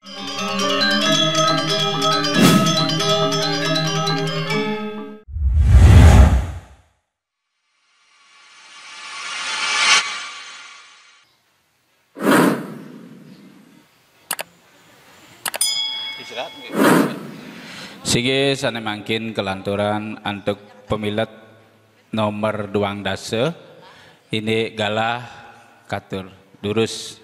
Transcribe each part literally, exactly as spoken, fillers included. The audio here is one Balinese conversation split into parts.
Sige, sané mangkin kalanturan antuk pamilet nomor duang dasa, indik galah katur durus.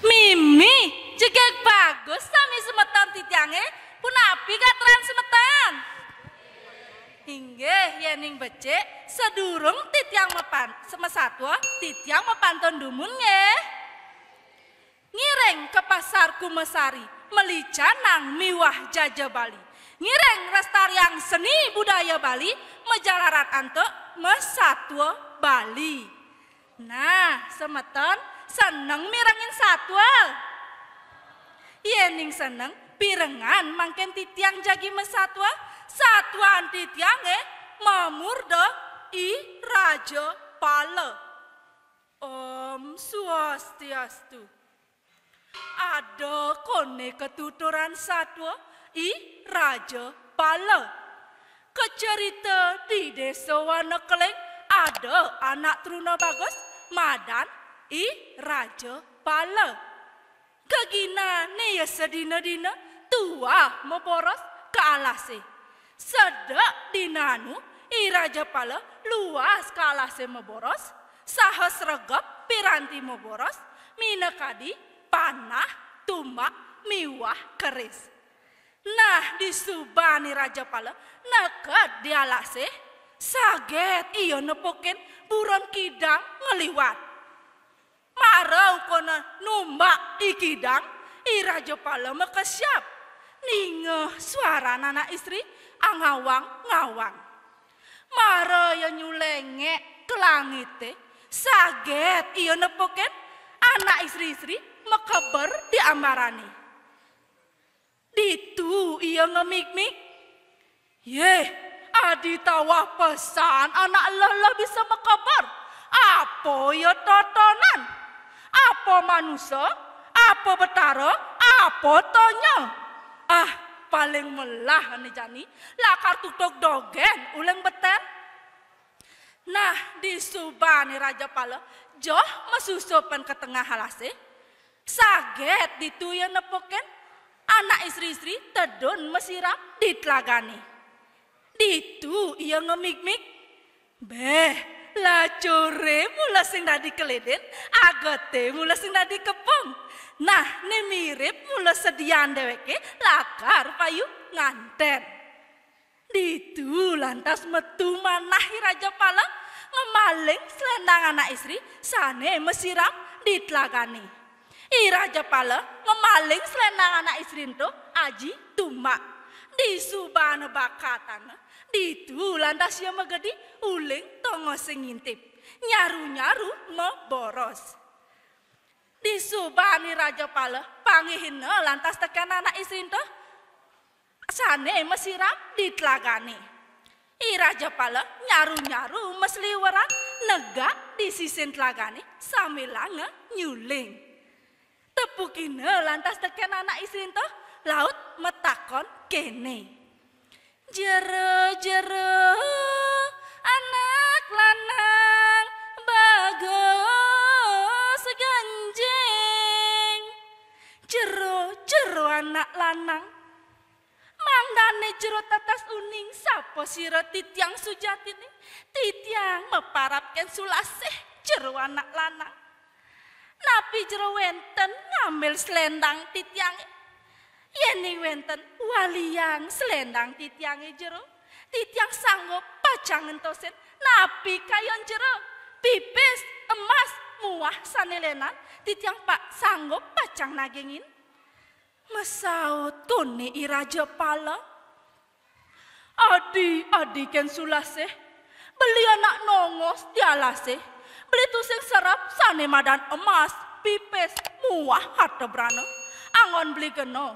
Mimi, jegég bagus sami semeton titiangé, punapi gatra semeton? Inggih, yéning becik, sadurung titiang mapan-, masatua, titiang mapantun dumun nggih. Ngiring ka pasar Kumasari, meli canang miwah jaja Bali. Ngiring lestariang seni budaya Bali, majalaran antuk masatua Bali. Nah, semeton seneng mirengin satua? Yéning seneng, pirengang mangkin titiang jagi masatua? Satuan titiangé mamurda I Rajapala. Om Swastiastu. Ada koné katuturan satua I Rajapala. Kacarita di Désa Wanakeling, ada anak truna bagus, madan I Rajapala. Kaginané ya sadina-dina tuah maboros ka alasé. Sedek dina anu, I Rajapala luas ka alasé maboros, saha sregep piranti maboros, minakadi panah, tumbak, miwah keris. Nah, disubané I Rajapala neked di alasé, saget ia nepukin buron kidang ngliwat. Mara ukana numbak I Kidang, I Rajapala makesiab. Ningeh suaran anak istri angawang-ngawang. Mara ia nyulengek ka langité, saget ia nepukin anak istri-istri makeber di ambarané. Ditu ia ngemigmig. Yéh, adi tawah pesan anak leleh bisa makeber. Apa ia totonan? Apa manusa? Apa betara? Apa donya? Ah, paling melah né jani, lakar tutug dogén uling betén. Nah, disubané I Rajapala joh masusupan ka tengah alasé, saget ditu ia nepukin anak istri-istri tedun masiram di telagané. Ditu ia ngemigmig. Béh, lacuré mula sing dadi kelidin, ageté mula sing dadi kepung. Nah, né mirib mula sedian déwéké lakar payu ngantén. Ditu lantas metu manah I Rajapala, ngemaling selendang anak istri sané masiram di telagané. I Rajapala ngemaling selendang anak istri ento aji tumbak. Disubané bakatana, ditu lantas ia magedi uling tongosé ngintip. Nyaru-nyaru maboros. Disubané I Rajapala panggihina lantas tekén anak istri ento sané masiram di telagané. I Rajapala nyaru-nyaru masliweran negak di sisin telagané sambilanga nyuling. Tepukina lantas tekén anak istri ento, laut matakon kéné. Jero, jero, anak lanang bagus genjing. Jero, jero anak lanang. Mangdané jero tetes uning, sapa sira titiang sujatiné? Titiang maparab kén sulasih, jero anak lanang. Napi jero wénten ngambil selendang titiangé? Yéning wénten, waliang selendang titiangé jero. Titiang sanggup pacang ngentosin napi kayun jero. Pipis, emas, muah sané lénan, titiang pa-, sanggup pacang nagingin. Masaut koné I Rajapala. Adi, adi kén sulasih, beli anak nongos di alasih, beli tusing serep sané madan emas, pipis, muah harta brana. Anggon beli gena.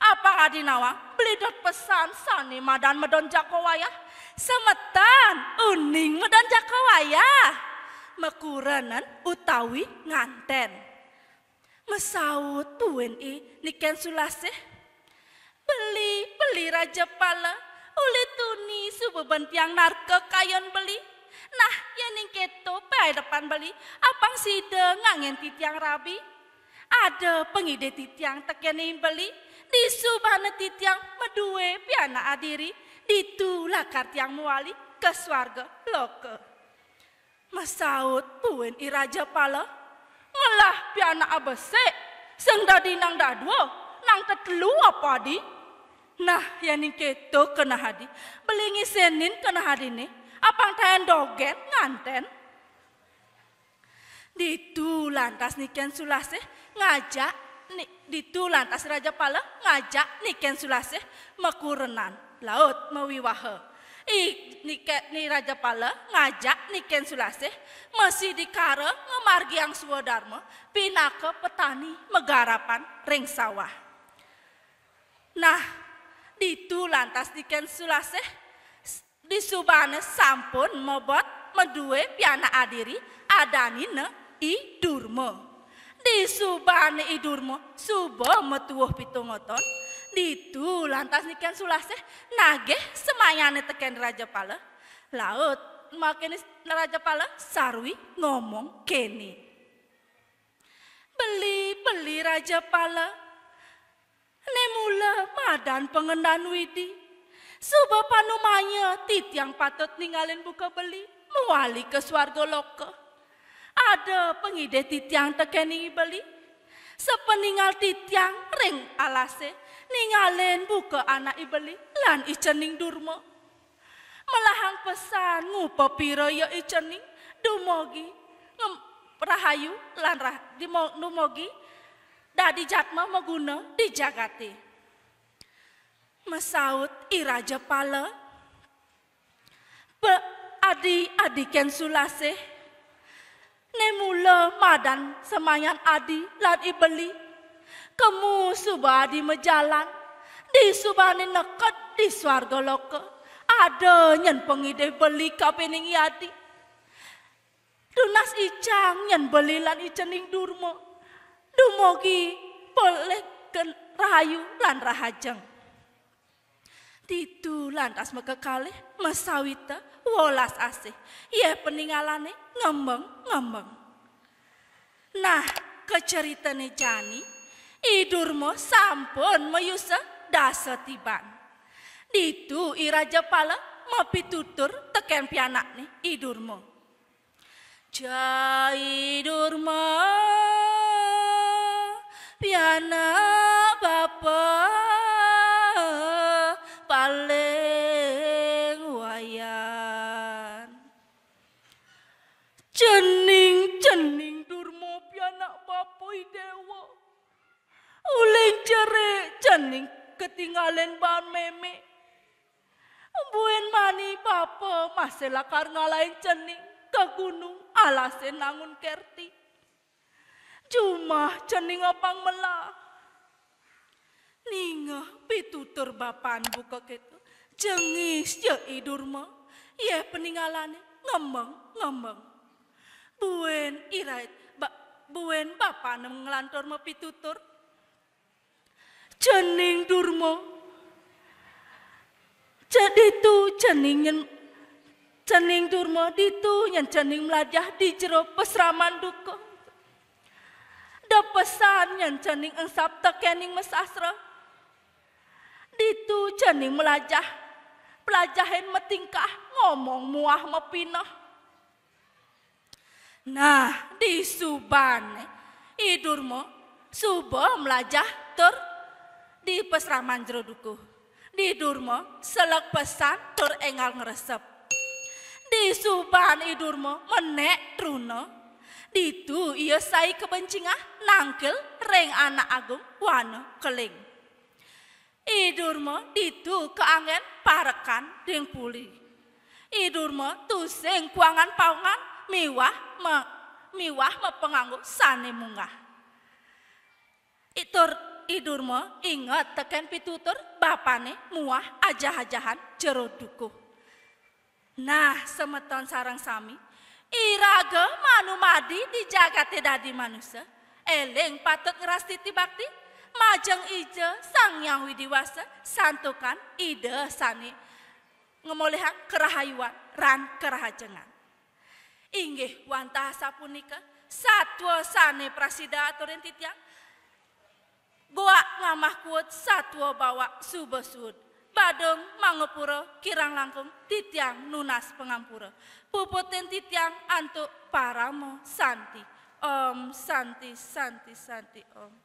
Apang adi nawang beli dot pesan sane madan medon jako wayah. Semeton uning medon jako wayah. Makurenan utawi nganten. Masaut buin I Niken Sulasih. Beli, beli Raja Pala, uli tuni suba ban tiang narka kayun beli. Nah, yening keto paedepan beli, apang sida nganggen titiang rabi. Ada pangidih titiang tekening beli, disubana titiang madue pianak adiri, ditu lakar tiang mawali ka swarga loka. Masaut buin I Raja Pala, ngelah pianak abesik, sing dadi nang dadua, nang tetelu apa adi? Nah, yening keto keneh adi, beli ngisenin keneh adine, apang taen dogen nganten. Ditu lantas Niken Sulasih ngajak, ni, ditu lantas Raja Pala ngajak Niken Sulasih makurenan laut mawiwaha. I Niken, ni Raja Pala ngajak Niken Sulasih masih dikara ngamargiang swadarma pinaka petani magarapan ring sawah. Nah, ditu lantas Niken Sulasih, disubane sampun mabot madue pianak adiri, adanina I Durma. Disubane I Durma suba matuuh pitungoton, ditu lantas Niken Sulasih nagih semayane teken Raja Pala. Laut makene Raja Pala sarwi ngomong kene. Beli, beli Raja Pala, ne mula madan pangendan Widi. Suba panumanya titiang patut ningalin buka beli, mawali ka swarga loka. Ada pangidih titiang tekening beli. Sapaningal titiang ring alase, ningalin buka anak I Beli lan I Cening Durma. Melahang pesan ngupapira ya I Cening, dumogi ngem-, rahayu lan rah-, dimo-, dumogi dadi jatma maguna di jagate. Masaut I Raja Pala, "Pe-, adi, adi Ken Sulasih, ne mula madan semayan adi lan I Beli. Kemu suba adi majalan, disubane neked di swarga loka, ada nyen pangidih beli kapining I Adi. Tunas icang nyen beli lan I Cening Durma. Dumogi polih ken rahayu lan rahajeng." Ditu lantas makakalih masawita welas asih, yeh paningalane ngembeng-ngembeng. Nah, kacaritane jani, I Durma sampun mayusa dasa tiban. Ditu I Raja Pala mapitutur teken pianakne I Durma. Cai Durma, pianak bapa paling wayan. Cening, cening Durma pianak bapa I Dewa. Uling cerik cening katingalin baan meme. Buin mani bapa masih lakar ngalahin cening ka gunung alase nangun kerti. Jumah cening apang melah. Ningeh pitutur bapan buka keto. Jengis ya I Durma. Yeh paningalane ngembeng-ngembeng. Buin irait, ba-, buin bapane nglantur mapitutur. Cening Durma. Ceditu cening nyen, cening Durma ditu nyen cening melajah di jero pasraman duka. Da pesan nyen cening engsap tekening masastra. Ditu cening melajah, pelajahin matingkah, ngomong muah mapineh. Nah, disubane I Durma suba melajah tur di pasraman jero dukuh. Di Durma seleg pesan tur enggal ngresep. Disuban I Durma menek truna, ditu ia sai kabencingah nangkil ring anak agung wana Keling. I Durma ditu kaanggen parekan ring puri. I Durma tusing kuangan paungan miwah ma-, miwah mapanganggo sane munggah. I tur, I Durma inget tekén pitutur bapané muah ajah-ajahan jero dukuh. Nah, semeton sareng sami, iraga manumadi di jagaté dadi manusa, éling patut ngrastiti bakti, majeng Ida Sang Hyang Widi Wasa, santukan Ida sané ngemolihang karahayuan ran karahajengan. Inggih wantah sapunika, satua sané prasida aturin titiang, goak ngamah kuud satua bawak suba suud. Badung mangapura kirang langkung titiang nunas pangampura. Puputin titiang antuk parama santi. Om santi, santi, santi, om.